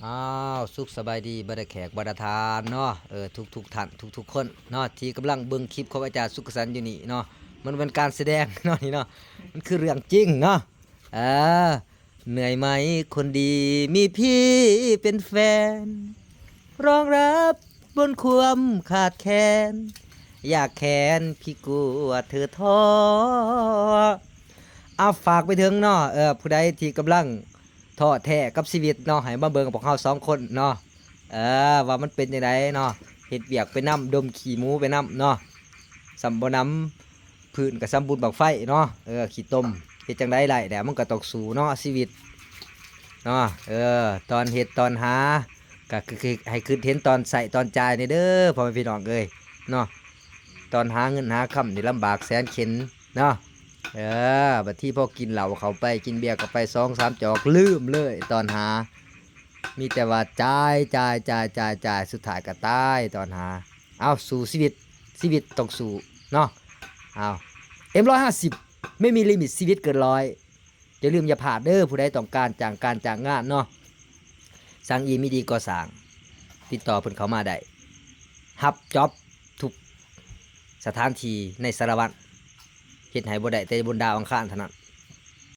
ອ້າວ ສຸກສະບາຍດີ ບັນດາແຂກບັນດາທ່ານເນາະ ເອີ ທຸກໆທ່ານ ທຸກໆຄົນເນາະ ທີ່ກຳລັງເບິ່ງຄລິບຂອງອາຈານສຸກກະສັນຢູ່ນີ້ເນາະ. ມັນແມ່ນການສະແດງເນາະນີ້ເນາະ ມັນຄືເລື່ອງຈິງເນາະ. ເອີ ເໜື່ອຍໄໝຄົນດີ ມີພີ່ເປັນແຟນ ຮອງຮັບບົນຄວາມຂາດແຄນ ຢາກແຄ້ນພີ່ກວດເທີທໍ້. ເອົາ ຝາກໄປເຖິງເນາະ ເອີ ຜູ້ໃດທີ່ກຳລັງ ທໍ້ແທ້ກັບຊີວິດເນາະ ໃຫ້ມາເບິ່ງພວກເຮົາສອງຄົນເນາະ ເອີ ວ່າມັນເປັນຈັ່ງໃດເນາະ. ເຮັດວຽກໄປນຳ ດົມຂີ້ໝູໄປນຳເນາະ ສ່ຳບໍ່ໜຳພື້ນກໍສ່ຳບຸນບັ້ງໄຟເນາະ. ເອີ ຂີ້ຕົມ ເຮັດຈັ່ງໃດໄດ້ແຫຼະ ມັນກໍຕ້ອງສູ້ເນາະ ຊີວິດເນາະ. ເອີ ຕອນເຮັດຕອນຫາ ກໍຄືໃຫ້ຄິດເຫັນຕອນໃຊ້ຕອນຈ່າຍແດ່ເດີ ພໍ່ແມ່ພີ່ນ້ອງເອີຍເນາະ. ຕອນຫາເງິນຫາຄຳນີ້ລຳບາກແສນເຂັນເນາະ. ເອີ ບາງທີພໍກິນເຫຼົ້າເຂົ້າໄປ ກິນເບຍເຂົ້າໄປສອງສາມຈອກ ລືມເລີຍຕອນຫາ ມີແຕ່ວ່າຈ່າຍ ຈ່າຍ ຈ່າຍ ຈ່າຍ ຈ່າຍ ສຸດທ້າຍກໍຕາຍຕອນຫາ. ເອົາ ສູ້ຊີວິດ ຊີວິດຕ້ອງສູ້ເນາະ. ເອົາ ເອັມຮ້ອຍຫ້າສິບ ໄມ່ມີລິມິດ ຊີວິດເກີນຮ້ອຍ. ຢ່າລືມຢ່າພາດເດີ ຜູ້ໃດຕ້ອງການຈ້າງການຈ້າງງານເນາະ ຊ່າງອີ່ມີດີກໍ່ສ້າງ ຕິດຕໍ່ເພິ່ນເຂົ້າມາໄດ້ ຮັບຈ໊ອບທຸກສະຖານທີ່ໃນສາລະວັນ ເຮັດໃຫ້ບໍ່ໄດ້ແຕ່ບົນດາວອັງຄານເທົ່ານັ້ນ